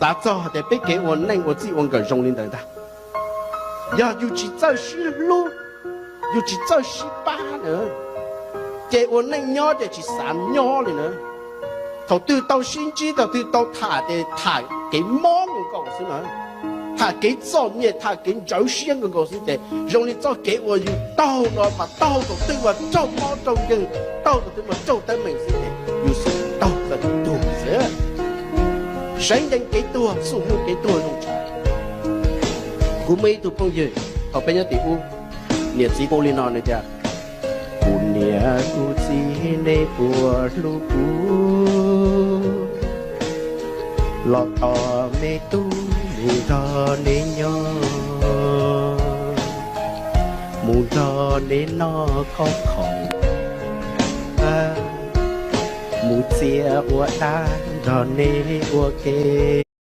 Tav txog tias peb kev ua neej ua txij ua nkawm zoo li ntawd ntag. Yog yus tsis txawj sib hlub, yus tsis txawj sib pab na, ces ua neej nyob ces tsis xav nyob li na. Thaum twg tau sib ntsib, thaum twg tau tham ces tham kev mob nkaus nkaus xwb na, tham kev txom nyem, tham kev ntsawv siab nkaus nkaus xwb ces zoo li txoj kev uas yus taug no mas taug thaum twg mas raug mob raug nkeeg, taug thaum twg mas raug teeb meem xwb ces yus xub taug txog kev tuag xwb. Saib ncees kev tuag, xub mus kev tuag zoo tshaj. Kuv muaj ib tug phooj ywg thaum peb nyob tim ub, niam txiv hu li no nws tias, kuv niam kuv txiv nej puas hlub kuv, los tos me tub mus nrog neb nyob, mus nrog neb noj khob khaum, mus txia ua dab nrog neb ua ke.